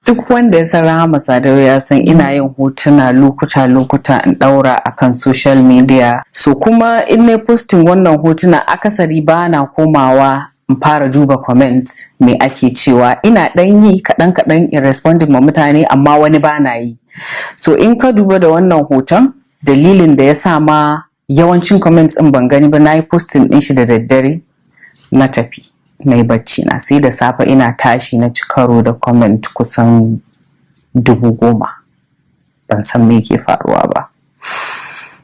Duk wanda ya san Rahama Sadau ya san ina yin hotuna lokuta-lokuta in ɗaura akan social media. So kuma in na posting wannan hotuna, akasari ba na komawa in fara duba comment me ake cewa. Ina ɗan yi kaɗan-kaɗan in responding ma mutane, amma wani ba na yi. So in ka duba da wannan hoton, dalilin da ya sa ma yawancin comments ɗin ban gani ba, na yi posting ɗin shi da daddare, na tafi na yi bacci na, sai da safe ina tashi na ci karo da comment kusan 10,000. Ban san me ke faruwa ba.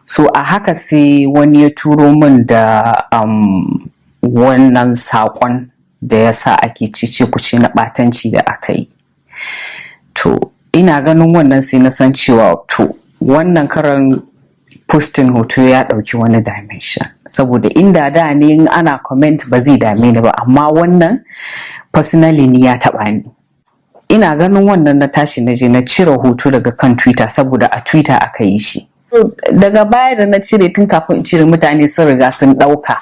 So a haka sai wani ya turo min da wannan saƙon da ya sa ake cece kuce na ɓatanci da aka yi. To ina ganin wannan sai na san cewa to wannan karan posting hoto ya ɗauki wani dimension, saboda inda da ne in ana comment ba zai dame ni ba, amma wannan personally ni ya taɓa ni. Ina ganin wannan na tashi na je na cire hoto daga kan Twitter, saboda a Twitter aka yi shi. Daga baya da na cire, tun kafin in cire mutane sun riga sun ɗauka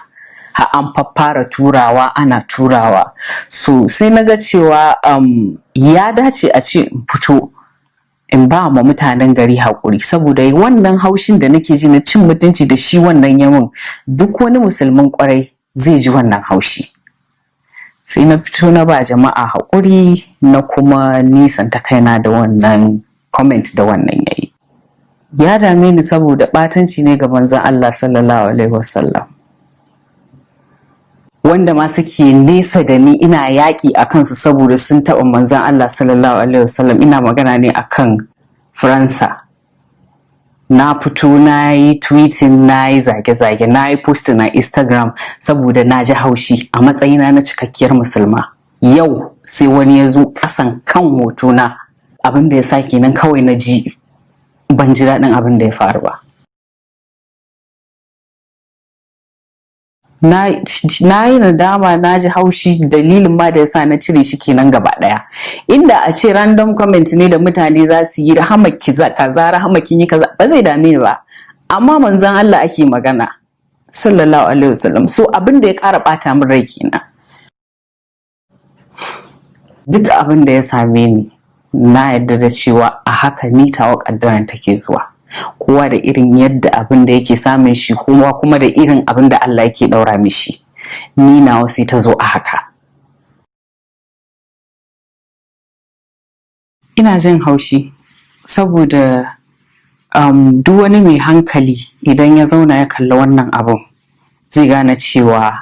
ha an faffara turawa, ana turawa. So sai na ga cewa ya dace a ce in fito in ba ma mutanen gari haƙuri, saboda wannan haushin da nake ji na cin mutunci da shi wannan yamin, duk wani musulmin kwarai zai ji wannan haushi. Sai na fito na ba jama'a haƙuri, na kuma nisanta kaina da wannan comment da wannan yayi. Ya dame ni saboda ɓatanci ne ga Manzon Allah sallallahu alaihi wasallam. Wanda ma suke nesa da ni ina yaƙi a kansu saboda sun taɓa Manzon Allah sallallahu alaihi wasallam. Ina magana ne akan Faransa. Na fito na yi tweeting, na yi zage-zage, na yi posting na Instagram saboda na ji haushi a matsayina na cikakkiyar musulma. Yau sai wani ya zo ƙasan kan hotona. Abin da ya sa kenan kawai na ji ban ji daɗin abin da ya faru ba. Na yi nadama, na ji haushi. Dalilin ma da yasa na cire shi kenan gaba ɗaya. Inda a ce random comment ne da mutane za su yi, "Rahama kaza, Rahama kin yi kaza," ba zai dame ni ba, amma Manzon Allah ake magana sallallahu alaihi wasallam. So abin da ya ƙara ɓata min rai kenan. Duk abin da ya same ni, na yarda da cewa a haka ni tawa ƙaddaran take zuwa. Kowa da irin yadda abin da yake samun shi, kowa kuma da irin abin da Allah yake ɗaura mishi. Ni nawa sai ta zo a haka. Ina jin haushi saboda duk wani mai hankali idan ya zauna ya kalli wannan abun zai gane cewa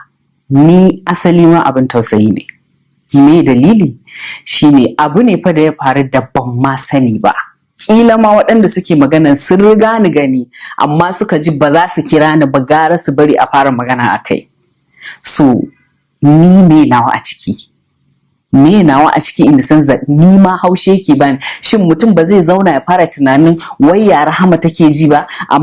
ni asali ma abin tausayi ne. Me dalili? Shine abu ne fa da ya faru da ban ma sani ba. Kila ma waɗanda suke maganan sun riga ni gani, amma suka ji ba za su kira ni ba, gara su bari a fara magana a kai. So ni me nawa a ciki? Me nawa a ciki in the sense that ni ma haushe yake bani. Shin mutum ba zai zauna ya fara tunanin wai ya Rahama take ji ba? Amma